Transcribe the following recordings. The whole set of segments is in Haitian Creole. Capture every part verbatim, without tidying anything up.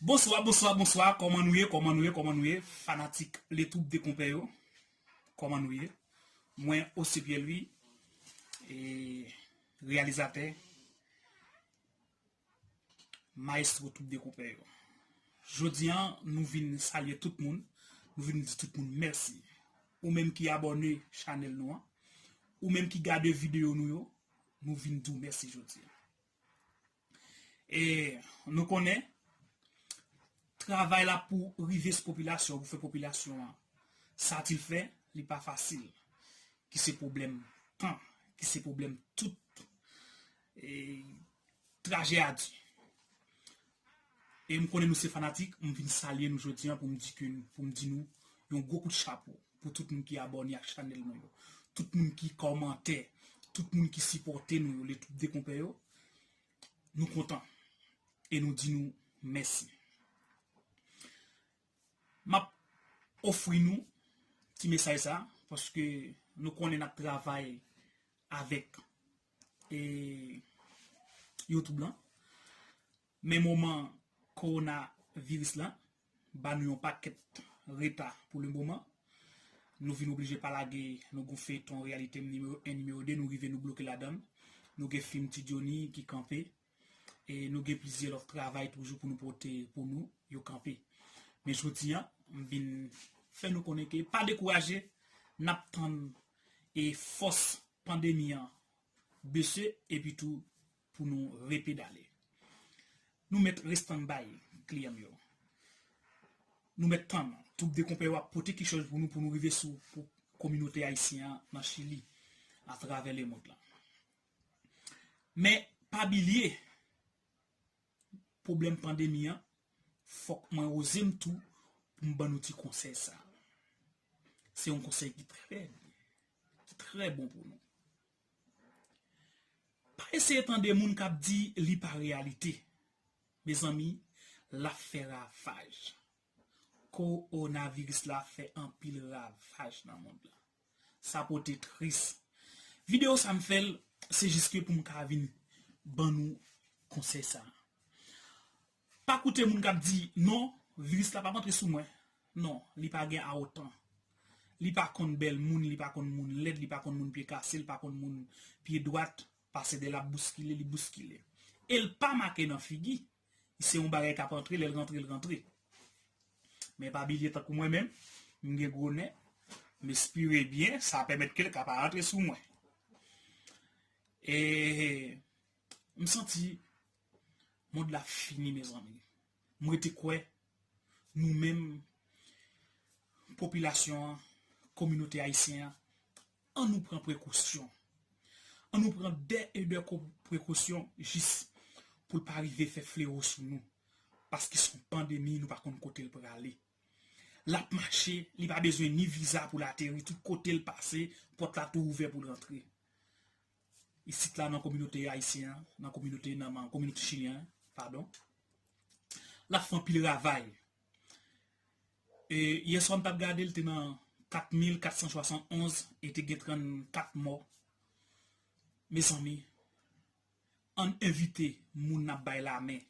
Bonswa, bonswa, bonswa. Kòman nou ye? Kòman nou ye? Kòman nou ye? Fanatik Le Troupe de Konpè yo. Kòman nou ye? Mwen, Ose Pierre Louis, e, reyalizatè, mayestwo Troupe de Konpè yo. Jodi a, nou vin salye tout moun. Nou vin di tout moun mèsi. Ou menm ki abòne chanèl nou an, ou menm ki gade videyo nou yo, nou vin di w mèsi jodi a. E nou konnen, travay la pou rive sou popilasyon, pou fè popilasyon an satisfè, li pa fasil. Ki se pwoblèm tan, ki se pwoblèm tout, e, traje a di. E m konnen nou se fanatik, m vin salye nou jodi a pou m di ke, pou m di nou yon gwo kout chapo pou tout moun ki abòne ak chanèl nou yo, tout moun ki kòmante, tout moun ki sipòte nou yo, Le Troupe de Konpè yo. Nou kontan e nou di nou mèsi. M ap ofri nou ti mesaj sa, paske nou konnen n ap travay avèk, e, YouTube lan. Men moman kowonaviris la ba nou yon pakèt reta pou le moman. Nou vin oblije pa lage, nou gon feyton Reyalite M nimewo en, nimewo de, nou rive nou bloke ladan l. Nou gen fim Ti Johnny ki kanpe. E nou gen plizyè lòt travay toujou pou nou pote pou nou, yo kanpe. Men jodi a, m vin fè nou konnen ke pa dekouraje, n ap tann e fòs pandemi an bese, epi tou pou nou repedale. Nou mèt restann bay kliyan m yo. Nou mèt tann, Troupe de Konpè yo ap pote kèk chòz pou nou, pou nou rive sou pou kominote ayisyen an nan Chili, atravè lemond lan. Men, pa bliye, pwoblèm pandemi an, fòk mwen oze m tou pou m ban nou ti konsèy sa. Se yon konsèy ki trè, ki trè bon pou nou. Pa eseye tande moun k ap di li pa reyalite. Mezanmi, l ap fè ravaj. Kowonaviris la fè anpil ravaj nan mond lan. Sa pote tris. Videyo sa m fè l, se jis ke pou m ka vin ban nou konsèy sa. Pa koute moun k ap di, "Non, viris la p ap antre sou mwen." Non, li pa gen a otan. Li pa konn bèl moun, li pa konn moun lèd, li pa konn moun pye kase, li pa konn moun pye dwat, pase de l ap bouskile, li bouskile. E l pa make nan figi. Se yon bagay k ap antre, lè l rantre, l rantre. Men pa bliye, tankou mwen menm, m gen gwo nen, m espere byen, sa pèmèt ke l ka pa rantre sou mwen. E m santi mond la fini, mezanmi. M rete kwè, nou menm, popilasyon an, kominote ayisyen an, an nou pran prekosyon. An nou pran dè e dè ko-, prekosyon jis pou l pa rive fè flewo sou nou. Paske se yon pandemi, nou pa konn kote l prale. L ap mache, li pa bezwen ni viza pou l ateri, tout kote l pase, pòt la tou ouvè pou l rantre. Isit la nan kominote ayisyen an, nan kominote, nan, nan kominote chilyen an, padon. L ap fè anpil ravaj. E yè swa m t ap gade, l te nan kat mil kat san swasannonz e te gen trannkat mò. Mezanmi, ann envite moun n ap bay lamen.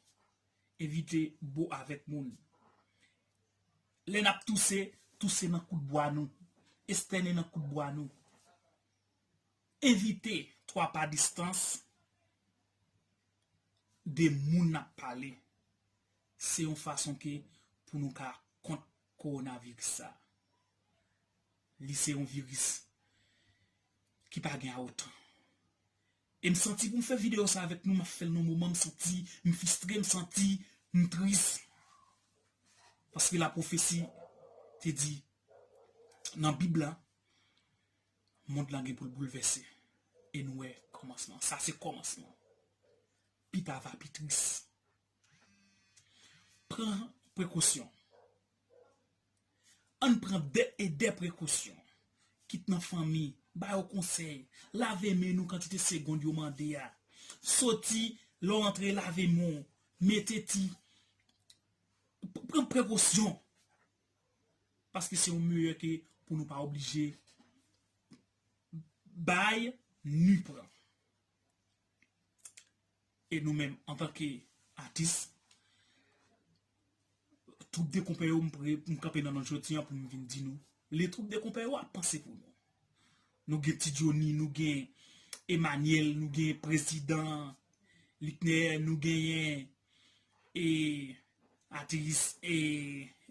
Envite bo avèk moun. Lè n ap touse, touse nan kout bwa nou. Estène nan kout bwa nou. Envite twa pa distans de moun n ap pale. Se yon fason ke pou nou ka kont kowonaviris sa. Li se yon viris ki pa gen a otan. E m santi pou m fè videyo sa avèk nou, m ap fè l nan moman m santi m fistre, m santi m tris. Paske lapwofesi te di nan Bib la, mond lan gen pou l boulvèse. E nou wè kòmansman. Sa se kòmansman. Pita va pi tris. Pran prekosyon. Ann pran dè e dè prekosyon. Kit nan fanmi, ba yo konsèy, lave men nou kantite segond yo mande a. Soti, lè w antre, lave men w, mete ti, p-, pran prekosyon. Paske se yon meyè ke pou nou pa oblije bay ni pran. E nou menm, antanke atis, Twoup de konpè yo, m pre, m kanpe nan non jodi an pou m vin di nou. Le twoup de konpè yo ap panse pou nou. Nou gen Ti Johnny, nou gen Emmanuel, nou gen Prezidan Likner, nou genyen e, Atris e,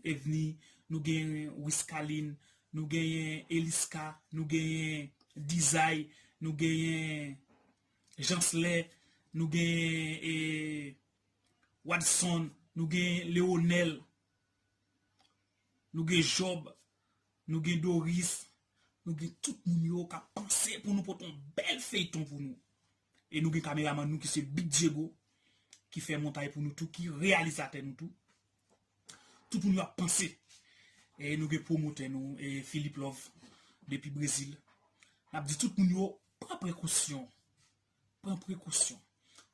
Evni, nou genyen Wiscaline, nou genyen Eliska, nou genyen Dizay, nou genyen Janslè, nou genyen e, Wadson, nou genyen Leonel, nou gen Job, nou gen Doris, nou gen tout moun yo k ap panse pou nou pote yon bèl feyton pou nou. E nou gen kameramann nou ki se Big Diego, ki fè montay pou nou tou, ki reyalizatè nou tou. Tout moun yo ap panse. E nou gen pwomotè nou, e Philippe Love, depi Brezil. N ap di tout moun yo, pran prekosyon. Pran prekosyon.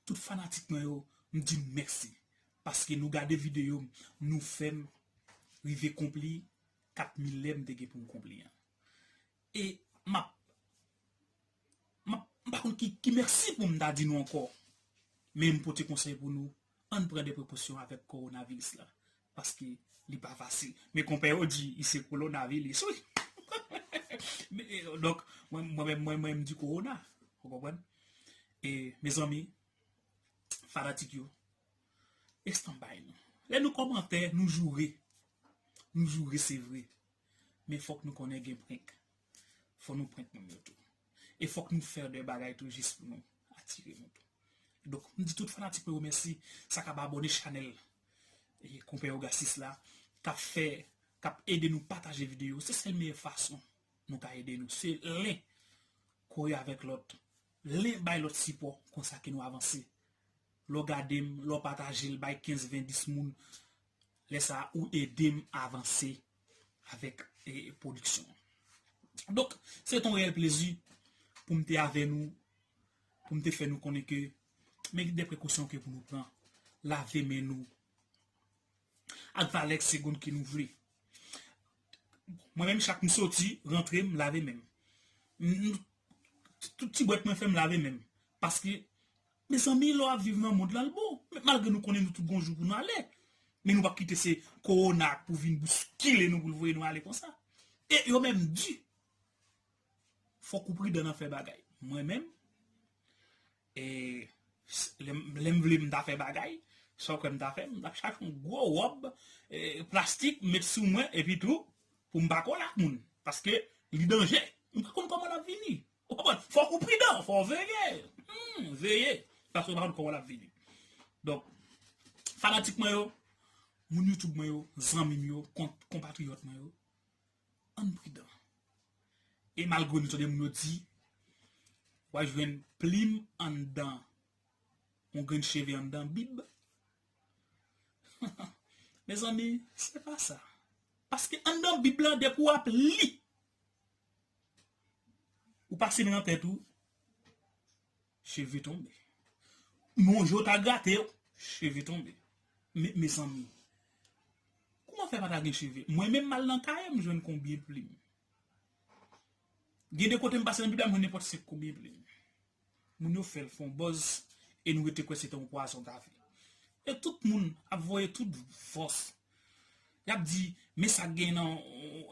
Tout fanatik mwen yo, m di nou mèsi. Paske nou gade videyo m, nou fè m rive konpli kat mil lè m te gen pou m konpli an. E m ap, m ap, m pa konn ki, ki mèsi pou m ta di nou ankò. Men m pote konsèy pou nou, ann pran de prekosyon avèk kowonaviris la. Paske li pa fasil. Men konpè yo di, i se kolonaviris, wi. Men, e, donk, mwen, mwen, mwen, mwen, m di kowona. Ou konprann? E, mezanmi, fanatik yo, estanbay nou. Lè nou kòmante, nou joure. Nou joure, se vre. Men fòk nou konnen gen prank. Fò nou prank moun yo tou. E fòk nou fè de bagay tou jis pou nou atire moun tou. Donk, m di tout fanatik mwen yo mèsi, sa k ap abòne chanèl e konpè Ogasis la, k ap fè, k ap ede nou pataje videyo. Se sèl meyè fason nou ka ede nou. Se len kore avèk lòt. Len bay lòt sipò, konsa ke nou avanse. Lè w gade m, lè w pataje l, bay kenz, ven, dis moun, lè sa a, ou ede m avanse avèk, e, pwodiksyon an. Donk, se te yon reyèl plezi pou m te avè nou, pou m te fè nou konnen ke men gen de prekosyon ke pou nou pran. Lave men nou ak valè k segonn ke nou vle. Mwen menm, chak m soti, rantre, m lave men m. M, m, tout ti bwèt mwen fè, m lave men m. Paske, mezanmi, lè w ap viv nan mond lan, l bon. Men malgre nou konnen nou tout gon jou pou nou ale. Men nou p ap kite se kowona k pou vin bouskile nou, pou l voye nou ale konsa. E yo menm di, fòk ou pridan nan fè bagay. Mwen menm, e, s-, lè m, lè m vle m ta fè bagay, sa w kwè m ta fè, m t ap chache yon gwo wòb, e, plastik, m met sou mwen, epi tou, pou m pa kole ak moun. Paske li danje. M pa konn kòman l ap vini. Ou konprann? Fòk ou pridan, fò w veye. Hmm, veye. Paske w pa konn kòman l ap vini. Donk, fanatik mwen yo, moun YouTube mwen yo, zanmi m yo, kon-, konpatriyòt mwen yo, ann pridan. E malgre nou tande moun yo di, w a jwenn plim anndan yon grenn cheve anndan Bib. Mezanmi, se pa sa. Paske anndan Bib la, depi w ap li, ou pase men nan tèt ou, cheve tonbe. Yon je w ta grate, cheve tonbe. Me, mezanmi, kouman fè pa ta gen cheve? Mwen menm, m al nan kay, m jwenn konbyen plim. Gen de kote m pase nan Bib la, m jwenn nenpòt se konbyen plim. Moun yo fè l fè yon buzz e nou rete kwè se te yon pwazon David. E tout moun ap voye tout fòs. Y ap di, men sa k gen nan,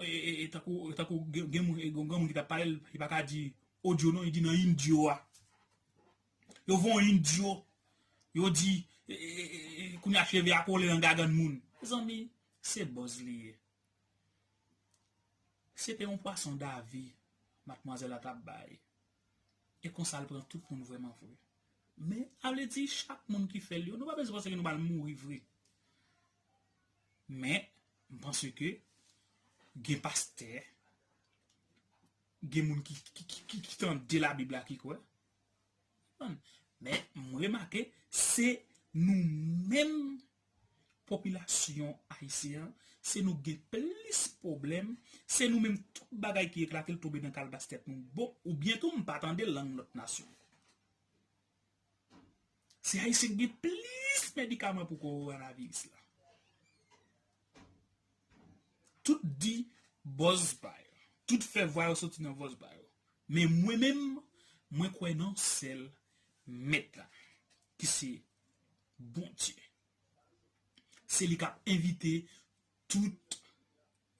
e, e, e, tankou, tankou gen, gen moun, gen granmoun ki t ap pale, li pa ka di odyo non, li di nan indyo a. Yo voye yon indyo, yo di, e, e, e, e, kounye a cheve a kole nan gagann moun. Mezanmi, se buzz li ye. Se te yon pwason David, madmwazèl la t ap bay. E konsa l pran tout moun vrèman vre. Men, sa vle di, chak moun ki fè l yo, nou pa bezwen panse ke nou pral mouri vre. Men, m panse ke gen pastè, gen moun ki, ki, ki, ki, ki tande Labib la, ki kwè. Men, m remake, se nou menm popilasyon ayisyen an, se nou gen plis pwoblèm, se nou menm tout bagay ki eklate l tonbe nan kalbas tèt nou. Bon, oubyen tou m pa tande lang lòt nasyon. Se ayisyen ki gen plis medikaman pou kowonaviris la. Tout di buzz pa yo. Tout fè vwa yo soti nan buzz pa yo. Men mwen menm, mwen kwè nan sèl mèt la, ki se Bondye. Se li k ap envite tout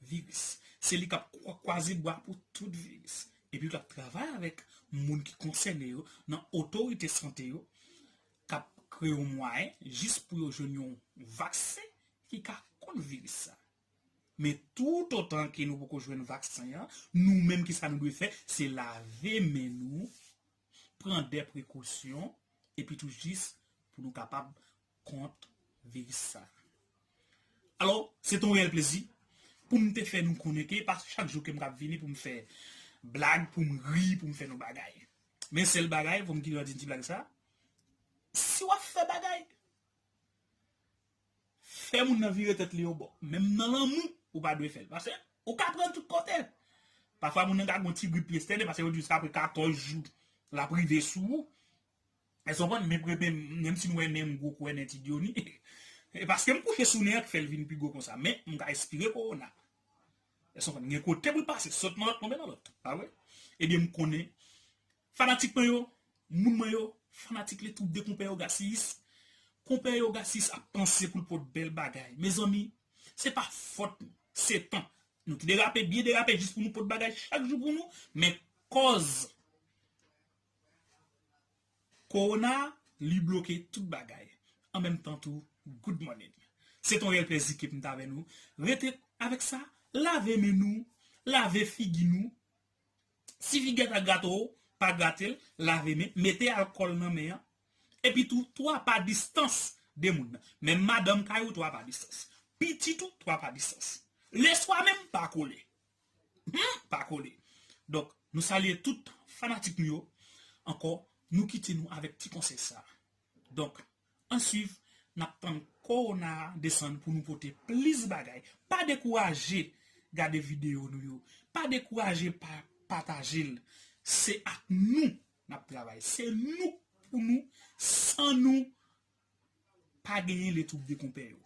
viris. Se li k ap kwa- kwaze bwa pou tout viris. Epi l ap travay avèk moun ki konsène yo, nan otorite sante yo, k ap kreye yon mwayen jis pou yo jwenn yon vaksen ki ka kont viris sa. Men toutotan ke nou poko jwenn vaksen an, nou menm ki sa nou dwe fè, se lave men nou, pran de prekosyon, epi tou jis pou nou kapab kont viris sa. Alò, se te yon reyèl plezi pou m te fè nou konnen ke pa chak jou ke m kab vini pou m fè blag, pou m ri, pou m fè nou bagay. Men sèl bagay, fò m kite di ti blag sa, si w ap fè bagay, fè moun nan vire tèt li yon bò. Menm nan lanmou, ou pa dwe fè l. Paske ou ka pran tout kote. Pafwa moun nan ka gon ti grip pyestène, paske yo di se apre katòz jou l ap rive sou ou. Èske w konprann? Men, men, menm si nou wè nen m gwo kou wè nen ti Dyoni. E paske m kouche sou nen an k fè l vin pi gwo konsa. Men, m ka espire kowona. Èske w konprann? Gen kote pou l pase, sot nan lòt, tonbe nan lòt. Pa vre? Ebyen, m konnen fanatik mwen yo, moun mwen yo, fanatik le twoup de konpè yo Gasis. Konpè yo Gasis ap panse pou l pot bèl bagay. Mezanmi, se pa fòt nou, se tan. Nou te derape, byen derape jis pou nou pot bagay chak jou pou nou, men kòz kowona, li bloke tout bagay. An menm tan tou, good morning. Se te yon reyèl plezi ke m t avè nou. Rete avèk sa, lave men nou, lave figi nou. Si figi a ta grate w, pa grate l, lave men, mete alkòl nan men an. Epi tou, twa pa distans de moun nan. Menm madanm kay ou, twa pa distans. Pitit ou, twa pa distans. Leswa menm, pa kole. Hmm, pa kole. Donk, nou salye tout fanatik nou yo. Ankò, nou kite nou avèk ti konsèy sa. Donk, an swiv, n ap tann kowona a desann pou nou pote plis bagay. Pa dekouraje gade videyo nou yo. Pa dekouraje pa, pataje l. Se ak nou n ap travay. Se nou pou nou, san nou, pa genyen le twoup de konpè yo.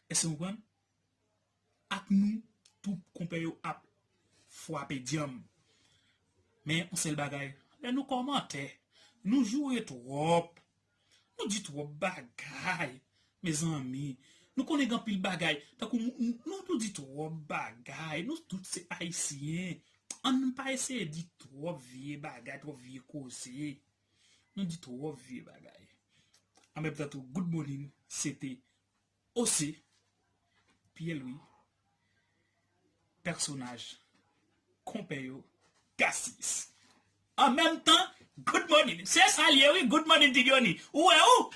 Èske w konprann? Ak nou, twoup konpè yo ap frape dyanm. Men, yon sèl bagay, lè nou kòmante, nou joure twòp. Nou di twòp bagay, mezanmi. Nou konnen gen anpil bagay. Tankou nou, nou, nou di twòp bagay. Nou tout se Ayisyen. Ann pa eseye di twòp vye bagay, twòp vye koze. Nou di twòp vye bagay. An menm tan tou, good morning, se te O C, Pierre Louis, pèsonaj konpè yo, Gasis. An menm tan, good morning. Se sa l ye, wi, good morning, Ti Dyoni. Ou wè ou?